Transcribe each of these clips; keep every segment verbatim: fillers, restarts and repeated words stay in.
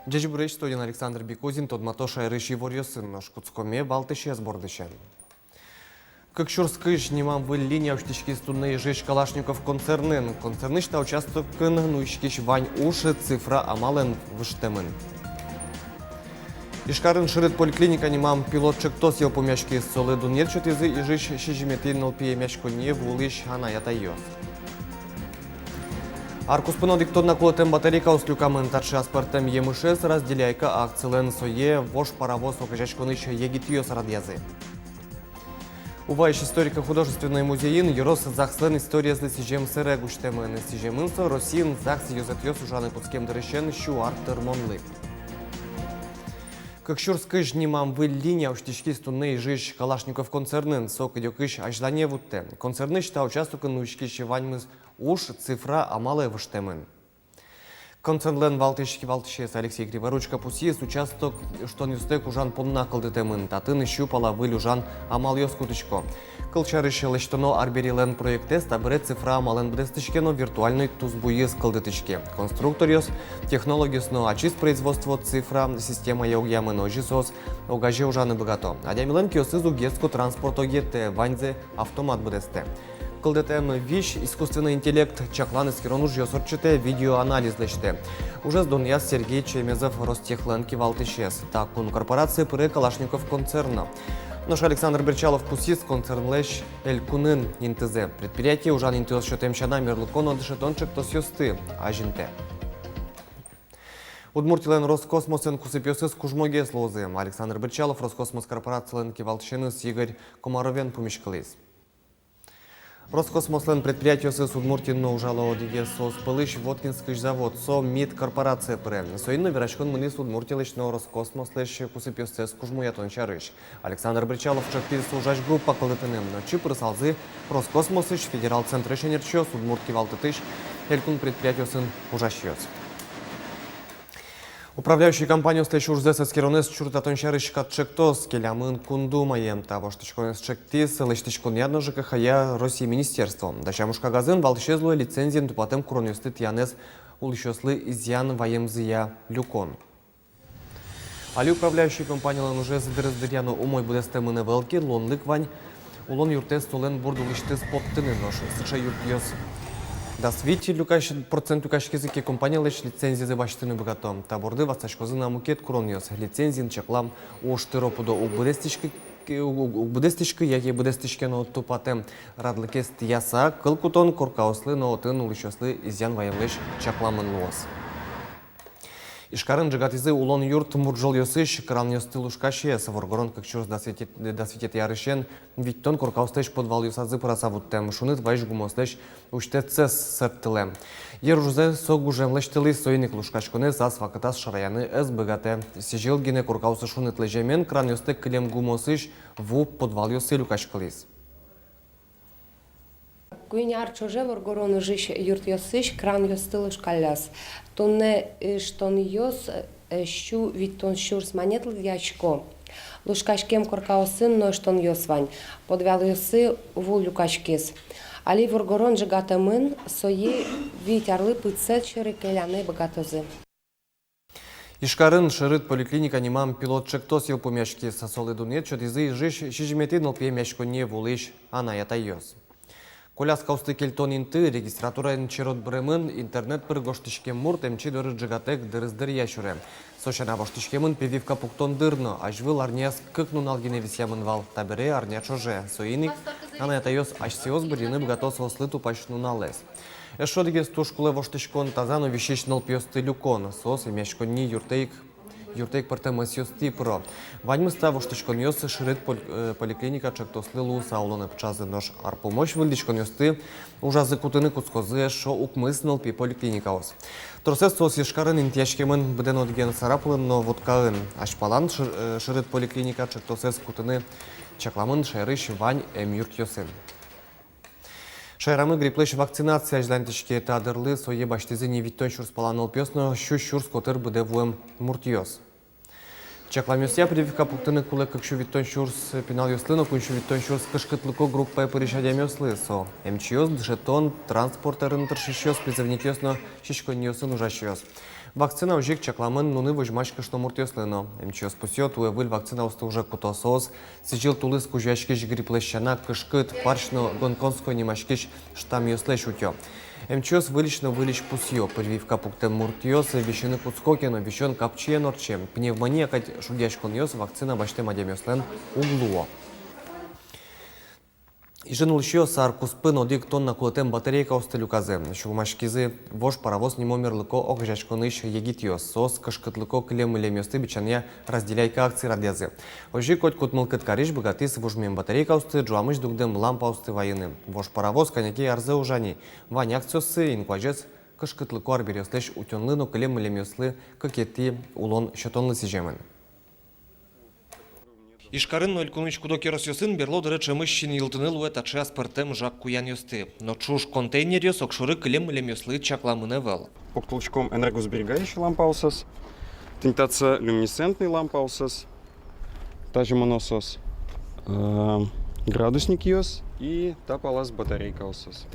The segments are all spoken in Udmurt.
Ӟечбуресь, студиын Александр Бекузин. Тодмато шаерысь иворъёсын. Нош кутскоме валтӥсез бордысен. «Кык сюрс кызь» нимам выль линия усьтӥськиз туннэ Ижысь Калашников концернын. Концернысь та участокын нуиськись вань уж цифра амалэн выжтэмын. Ижкарын «Шырыт поликлиника» нимам пилот ӵектос йылпумъяськиз. Солы дунъет сётӥзы Ижысь сизьыметӥ нылпи эмъяськонние вуылӥсь анай-атайёс. Ар куспын одӥг тонна кулэтэм батарейкаос люкамын. Таӵе аспӧртэм емышез «Разделяйка» акцилэн, сое «Вож паровоз» огазеяськонысь егитъёс радъязы. Уваысь историко-художественной музейын ёрос ЗАГСлэн историезлы сӥзем сэрег усьтэмын. Сӥземын со Россиын ЗАГС ёзэтъёс ужаны кутскем дырысен сю ар тырмонлы. «Кык сюрс кызь» нимам выль линия усьтӥськиз туннэ Ижысь Калашников концернын. Со кыдёкысь азьлане вуттэ. Концернысь та участокын нуиськись ваньмыз уж цифра амалэ выжтэмын. Концернлэн валтӥсь кивалтӥсез Алексей Криворучко пусйиз: участок ыштонъёстэк ужан понна кылдытэмын. Татын сю пала выль ужан амалъёс кутӥсько. Кылсярысь, лэсьтоно арберилэн проектэз, табере цифра амалэн быдэстӥське но виртуальной тусбуйыз кылдытӥське. Конструкторъёс, технологъёс но ачиз производство цифра системае огъямын, озьы соос огазе ужаны быгато. Адямилэн киосыз уг ӧско транспорт огетэ, ваньзэ автомат быдэстэ. Кылдэтэм визь искусственной интеллект чаклан-эскерон ужъёс ортчытэ, видеоанализ лэсьтэ. Ужез дунъяз Сергей Чемезов, Ростехлэн кивалтӥсез. Та кун корпорацие пыре Калашников концерн но. Нош Александр Бречалов пусйиз концернлэсь элькунын интызэ. Предприятие ужан интыос сётэм сяна мерлыко но дышетон ӵектосъёсты азинтэ. Удмуртилэн Роскосмосэн кусыпъёсыз кужмогес луозы. Александр Бречалов Роскосмос корпорацилэн кивалтӥсеныз Игорь Комаровен пумиськылӥз. Роскосмослэн предприятиосыз Удмуртиын но ужало. Одӥгез соос пӧлысь Воткинскысь завод, со МИД корпорацие пыре. Соин но вераськон мынӥз Удмуртилэсь но Роскосмослэсь кусыпъёссэс кужмоятон сярысь. Александр Бречалов ӵектӥз ужась группа кылдытыны. Отчы пырысалзы Роскосмосысь федерал центрысь ӧнерчиос, удмурт кивалтэтысь, элькун предприятиосын ужасьёс. Управляющий компаниослэсь ужзэс эскеронэз чурытатон сярысь кат ӵектос келямын Кун Думае. Та воштӥськонэз ӵектӥз лэсьтӥськонъя но ЖКХ-я Россиысь министерство. Дасям ужкагазын валтӥсез луэ лицензиен тупатэм куронъёсты тӥянэз улӥсьёслы изъян ваемзыя люкон. Али управляющий компанилэн ужез дырыз дыръя но умой быдэстэмын ӧвӧл ке, луонлык вань улон юртэз солэн бурд улысьтыз поттыны. Нош сыӵе юртъёс дас вить люкась-, процент люкаськизы ке, компанилэсь лицензизэ басьтыны быгато. Та борды ватсаськозы на мукет куронъёс. Лицензиен чаклам уж тыро-пыдо уг быдэстӥськы, уг, уг, уг быдэстӥськы яке быдэстӥське но тупатэм радлыкез тӥяса, кыл кутон коркаослы но отын улӥсьёслы изъян ваемлэсь чакламын луоз. Ижкарын ӝегатӥзы улон юрт мурӝолъёсысь кранъёсты лушкасез. Воргорон кык сюрс дас витетӥ, дас витетӥ арысен витьтон коркаослэсь подвалъёсазы пыраса вуттэм. Шуныт вайись гумыослэсь усьтэтсэс сэрттылэ. Йыр ужзэ со гужем лэсьтылӥз, соин ик лушкаськонэз ас вакытаз шараяны ӧз быгатэ. Сӥзьыл гинэ коркаосы шуныт лэземен, кранъёстэк кылем гумыосысь ву подвалъёсы люкаськылӥз. Куинь ар ӵоже воргорон ужась юртъёсысь кранъёсты лушкалляз. Туннэ ыштонъёс, э, сю витьтон сюрс манет лыдъясько. Лушкаськем коркаосын но ыштонъёс вань. Подвалъёсы ву люкаськиз. Али воргорон ӝегатэмын, сое вить арлы пытсэт сьӧры келяны быгатозы. Ижкарын «Шырыт поликлиника» нимам пилот ӵектос йылпумъяськиз. Солы дунъет сётӥзы Ижысь сизьыметӥ нылпи эмъяськонние вуылӥсь анай-атайёс. Коляскаосты кельтон инты, регистратураын черод быремын, интернет пыр гожтӥськем мурт эмчи доры ӝегатэк дырыз дыръя сюре. Со сяна воштӥськемын прививка пуктон дыр но. Азьвыл арняяз кык нунал гинэ висъямын вал, табере арня ӵоже. Соин ик анай-атайёс асьсэос бырйыны быгато соослы тупась нуналэз. Эшшо одӥгез туж кулэ воштӥськон — таза но висись нылпиосты люкон. Соос эмъяськонни юртэ ик, юртэ ик пӧртэм ӧсъёстӥ пыро. Ваньмыз та воштӥськонъёс «Шырыт поль-, э, поликлиника» ӵектослы луыса улонэ пыӵазы. Нош ар пумозь выльдӥськонъёсты ужазы кутыны кутскозы эшшо укмыс нылпи поликлиникаос. Тросэз соос Ижкарын интыяськемын быдэн одӥген Сарапулын но Воткаын. Азьпалан шыр-, э, «Шырыт поликлиника» ӵектосэз кутыны чакламын шаерысь вань эмъюртъёсын. Шаерамы грипплэсь вакцинация азьланьтӥське. Та дырлы сое басьтӥзы ни витьтон сюрс пала нылпиос но сю сюрс котыр быдэ вуэм муртъёс. Чакламъёсъя, прививка пуктыны кулэ кык сю витьтон сюрс пиналъёслы но куинь сю витьтон сюрс кышкытлыко группае пырись адямиослы. Со эмчиос, дышетон, транспорт ӧрын тыршисьёс, призывникъёс но сиськонниосын ужасьёс. Вакцина озьы ик чакламын нуны возьмась кышномуртъёслы но. Эмчиос пусъё, туэ выль вакцинаосты уже куто. Соос сӥзьыл тулыс кузёяськись грипплэсь сяна кышкыт, парсь но гонконгской нимаськись штаммъёслэсь утё. Эмчиос выльысь но выльысь пусъё: прививка пуктэм муртъёс висьыны кутско ке но, висён капчиен ортче. Пневмония кадь шугъяськонъёс вакцина басьтэм адямиослэн уг луо. Ижын улӥсьёс ар куспын одӥг тонна кулэтэм батарейкаосты люказы. Сюлмаськизы «Вож паровоз» нимо мерлыко огазеяськонысь егитъёс. Соос кышкытлыко кылем-мылемъёсты бичанъя «Разделяйка» акци радъязы. Озьы котькуд мылкыд карись быгатӥз вужмем батарейкаосты, ӝуамысь дугдэм лампаосты вайыны. «Вож паровоз» кӧня ке арзэ ужа ни. Вань акциоссы инкуазез кышкытлыко арбериослэсь утёнлы но кылем-мылемъёслы кыкетӥ улон сётонлы сӥземын. Ижкарын но элькунысь куд-ог ёросъёсын берло дыре ӵемысь синйылтыны луэ таӵе аспӧртэм жаг куянъёсты. Но ӵуж контейнеръёс огшоры кылем-мылемъёслы чакламын ӧвӧл. Пуктылӥськом энергосберегающий лампаосыз, тӥни татчы люминесцентный лампаосыз, тазьы мыно соос, э, градусникъёс и та палаз батарейкаосыз.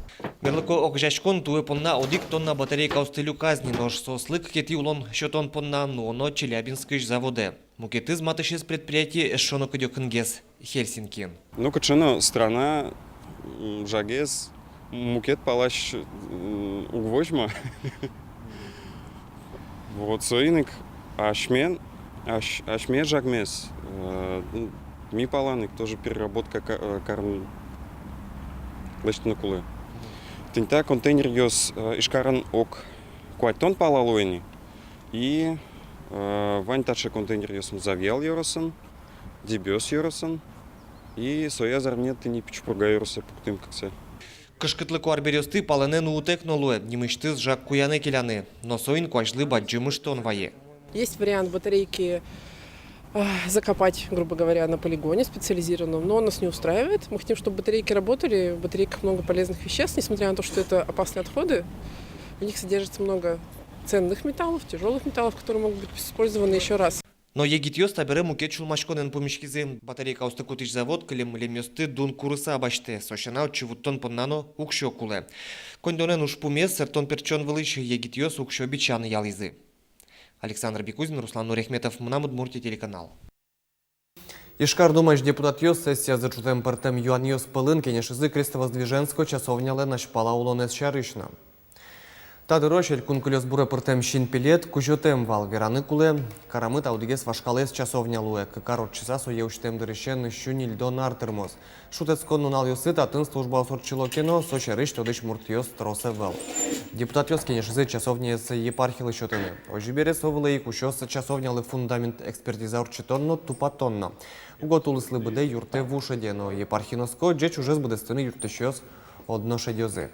Мерлыко огазеяськон туэ понна одӥг тонна батарейкаосты люказ ни, нош соослы кыкетӥ улон сётон понна нуоно Челябинскысь заводэ. Мукетыз матысез предприятие эшшо но кыдёкынгес, Хельсинкиын. Ну, кыӵе но страна, м, жагез мукет палась, м, уг возьма. Вот, соин ик асьмен, ась-, асьме жагмес, э, м, ми палан ик тоже переработка ка-, э, карыны лэсьтыны кулэ. Тӥни та контейнеръёс, э, Ижкарын ог куатьтон пала луэ ни. И, э, вань таӵе контейнеръёсмы Завьял ёросын, Дэбес ёросын, и сояз арнянэ тӥни Пичи Пурга ёросэ пуктӥм кыксэ. Кышкытлыко арбериосты палэнэ нуытэк но луэ, нимысьтыз жаг куянэ келяны. Но соин куазьлы бадӟым ыштон вае. Есть вариант батарейки, а, закопать, грубо говоря, на полигоне специализированном, но он нас не устраивает. Мы хотим, чтобы батарейки работали, в батарейках много полезных веществ, несмотря на то, что это опасные отходы, в них содержится много ценных металлов, тяжёлых металлов, которые могут быть использованы ещё раз. Но егитъёс табере мукет сюлмаськонэн пумиськизы. Батарейкаосты кутӥсь завод кылем-мылемъёсты дун курыса басьтэ, со сяна, отчы вуттон понна но уксё кулэ. Коньдонэн ужпумез сэрттон-пертчон вылысь егитъёс уксё бичаны ялӥзы. Александр Бекузин, Руслан Нурехметов, «Мынам Удмуртие» телеканал. Ижкар думаысь депутатъёс сессиязы ӵутэм пӧртэм юанъёс пӧлын кенешизы Крестовоздвиженской часовнялэн азьпала улонэз сярысь но. Та дырозь элькун кылёсбуре пыртэм синпелет кузётэм вал. Вераны кулэ, карамы та одӥгез вашкалаез часовня луэ. Кык ар ортчыса сое усьтэм дырысен сю ньыльдон ар тырмоз. Шутэтскон нуналъёсы татын службаос ортчыло ке но, со сярысь тодӥсь муртъёс трос ӧвӧл. Депутатъёс кенешизы часовняез епархилы сётыны. Озьы бере, со вылэ ик усёз часовнялы фундамент экспертиза ортчытон но, тупатон но. Уго тулыслы быдэ юртэ ву шеде, но епархиын оско, ӟеч ужез быдэстыны юрттӥсьёс одно шедёзы.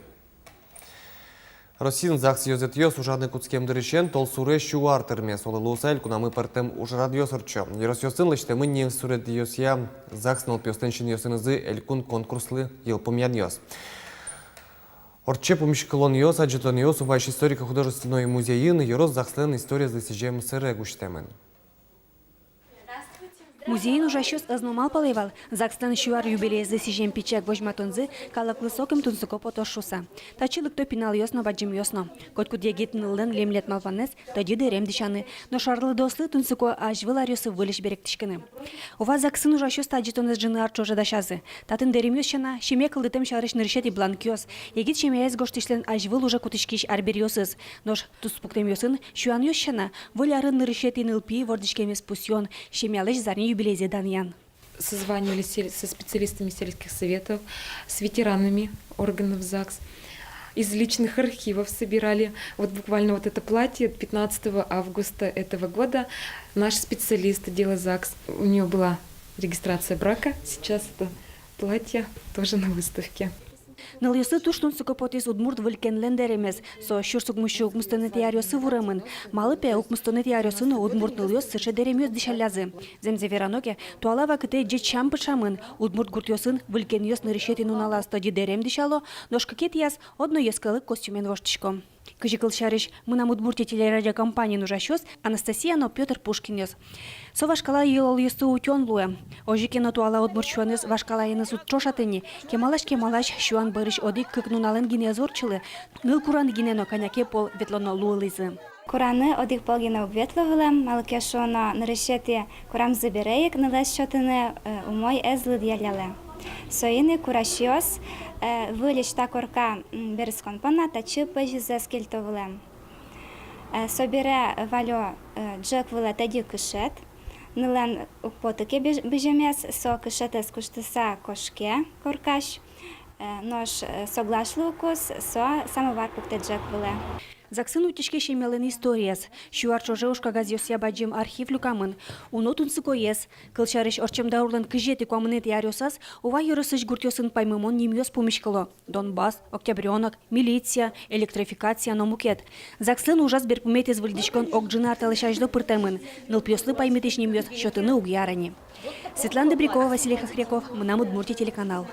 Россиын ЗАГС ёзэтъёс ужаны кутскем дырысен толсуре сю ар тырме. Солы луыса элькунамы пӧртэм ужрадъёс ортчо. Ёросъёсын лэсьтэмын ни суредъёсъя ЗАГС нылпиослэн синъёсынызы элькун конкурслы йылпумъянъёс. Ортче пумиськылонъёс, адӟытонъёс Уваысь историко-художественной музейын ёрос ЗАГСлэн историезлы сӥзем сэрег усьтэмын. Музейын ужасьёс ӧз но малпалэ вал, ЗАГСлэн сю ар юбилеезлы сӥзем пичи возьматонзы калыклы сокем тунсыко потоз шуыса. Татчы лыкто пиналъёс но, бадӟымъёс но. Котькуд егит ныллэн лемлет малпанэз — тӧдьы дэрем дӥсяны, нош арлыдоослы тунсыко азьвыл аръёсы выльысь берыктӥськыны. Ува ЗАГСын ужасьёс та адӟытонэз ӝыны ар ӵоже дасязы. Татын дэремъёс сяна, семья кылдытэм сярысь нырысетӥ бланкъёс, егит семьяез гожтӥсьлэн азьвыл уже кутӥськись арбериосыз, нош туспуктэмъёсын сюанъёс сяна, выль арын нырысетӥ нылпи вордӥськемез пусъён, семьялэсь зарни юбилейзэ данъян. Созванивались сел-, со специалистами сельских советов, с ветеранами органов ЗАГС. Из личных архивов собирали. Вот буквально вот это платье пятнадцатого августа этого года наш специалист отдела ЗАГС, у неё была регистрация брака. Сейчас это платье тоже на выставке. Нылъёслы туж тунсыко потӥз удмурт выль кенлэн дэремез. Со сюрс укмыссю укмыстонэтӥ аръёсы вуремын. Малы пе укмыстонэтӥ аръёсы но удмурт нылъёс сыӵе дэремъёс дӥсяллязы? Зэмзэ верано ке, туала вакытэ ӟеч сям пыӵамын. Удмурт гуртъёсын выль кенъёс нырысетӥ нуналаз тӧдьы дэрем дӥсяло, нош кыкетӥяз одно йӧскалык костюмен воштӥсько. Кызьы, кылсярысь, «Мынам Удмуртие» телерадиокомпаниын ужасьёс Анастасия но Пётр Пушкинъёс. Со вашкала йылолъёсты утён луэ. Озьы ке но, туала удмурт сюанэз вашкалаеныз уд ӵошаты ни. Кемалась-кемалась сюан бӧрысь одӥг-кык нуналэн гинэ ӧз ортчылы. Ныл кураны гинэ но кӧня ке пол ветлоно луылӥзы. Кураны одӥг пол гинэ уг ветло вылэм, малы ке шуоно, нырысетӥ курамзы бере ик нылэз сётыны, э, умой ӧз лыдъяллялэ. Соин ик курасьёс, э, выльысь та корка, м, берытскон понна татчы пӧзьызэс кельто вылэм. Э, собере валё, э, ӝӧк вылэ тӧдьы кышет. Нылэн уг поты ке быж-, бызьемез, со кышетэз куштыса кошке коркась. Э, нош, э, соглаш луыкуз, со самовар пуктэ ӝӧк вылэ. ЗАГСын утиське семьялэн историяз. Сю ар ӵоже ужкагазъёсъя бадӟым архив люкамын. Уно тунсыкоез. Кылсярысь, ортчем даурлэн кызетӥ-куамынэтӥ аръёсаз Ува ёросысь гуртъёсын паймымон нимъёс пумиськыло: Донбасс, Октябрёнок, Милиция, Электрификация но мукет. ЗАГСлэн ужаз берпуметӥез выльдӥськон ог ӝыны ар талэсь азьло пыртэмын. Нылпиослы паймытӥсь нимъёс сётыны уг яра ни. Светлана Добрякова, Василий Хохряков, «Мынам Удмуртие» телеканал.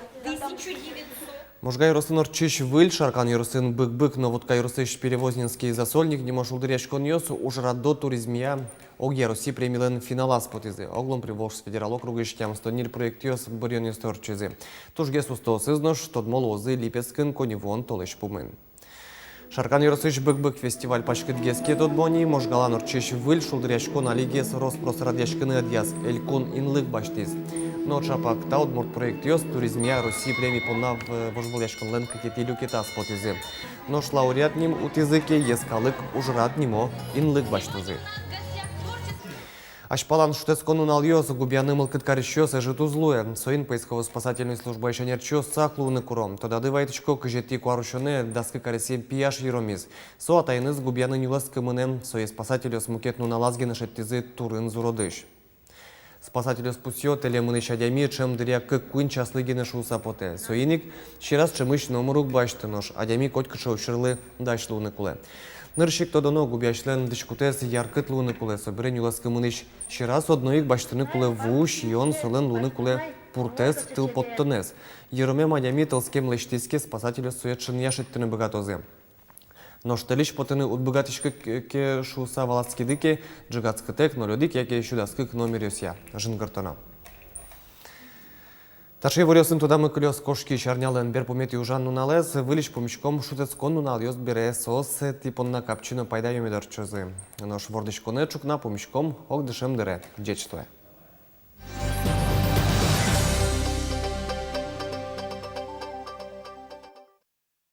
Можга ёросын ортчись выль, Шаркан ёросын Бык-Бык но Вотка ёросысь Перевозненский и Засольник нимо шулдыръяськонъёс ужрадо туризмъя огъяроссий премилэн финалаз потӥзы. Оглом Приволжск федерал округысь тямыстон ньыль проектъёс быръёнъёсты ортчизы. Тужгес устоосыз нош тодмо луозы липетскын коньывуон толэзь пумын. Шаркан ёросысь Бык-Бык фестиваль паськытгес ке тодмо ни. Можгалэн ортчись выль шулдыръяськон алигес рос-прос радъяськыны ӧдъяз, элькун инлык басьтӥз. Но чапак та удмурт проектъёс туризмъя Россия преми понна в-, вожвылъяськонлэн кыкетӥ люкетаз потӥзы. Нош лауреат ним утӥзы ке, йӧскалык ужрад нимо инлык басьтозы. Азьпалан шутэтскон нуналъёс, губияны мылкыд карисьёс ӧжыт уз луэ. Соин поисково-спасательной службаысь ӧнерчиос сак луыны куро. Тодады вайытӥсько, кызетӥ куарусёнэ дас кык аресъем пияш йыромиз. Со атаеныз губияны нюлэскы мынэ. Сое спасательёс мукет нуналаз гинэ шедьтӥзы турын-зуродысь. Спасательёс пусъё, тэле мынӥсь адями ӵем дыръя кык-куинь часлы гинэ шуыса потэ. Соин ик сьӧраз ӵемысь номыр уг басьты, нош адями котькыӵе учырлы дась луыны кулэ. Нырысь ик тодоно, губиясьлэн дӥськутэз яркыт луыны кулэ, собере нюлэскы мынӥсь сьӧраз одно ик басьтыны кулэ ву, сиён, солэн луыны кулэ пуртэз, тыл поттонэз. Йыромем адями тылскем лэсьтӥз ке, спасательёс сое ӵынъя шедьтыны быгатозы. Нош тэлысь потыны уд быгатӥськы ке шуыса валаськиды ке, ӝегатскытэк ноль одӥг яке сю дас кык номеръёсъя жингыртоно. Таӵе иворъёсын тодамы кылёз кошкись арнялэн берпуметӥ ужан нуналэз. Выльысь пумиськом шутэтскон нуналъёс бере, соос тӥ понна капчи но пайдаё мед ортчозы. Нош вордӥськонэ ӵукна пумиськом ог дышем дыре. Ӟеч луэ.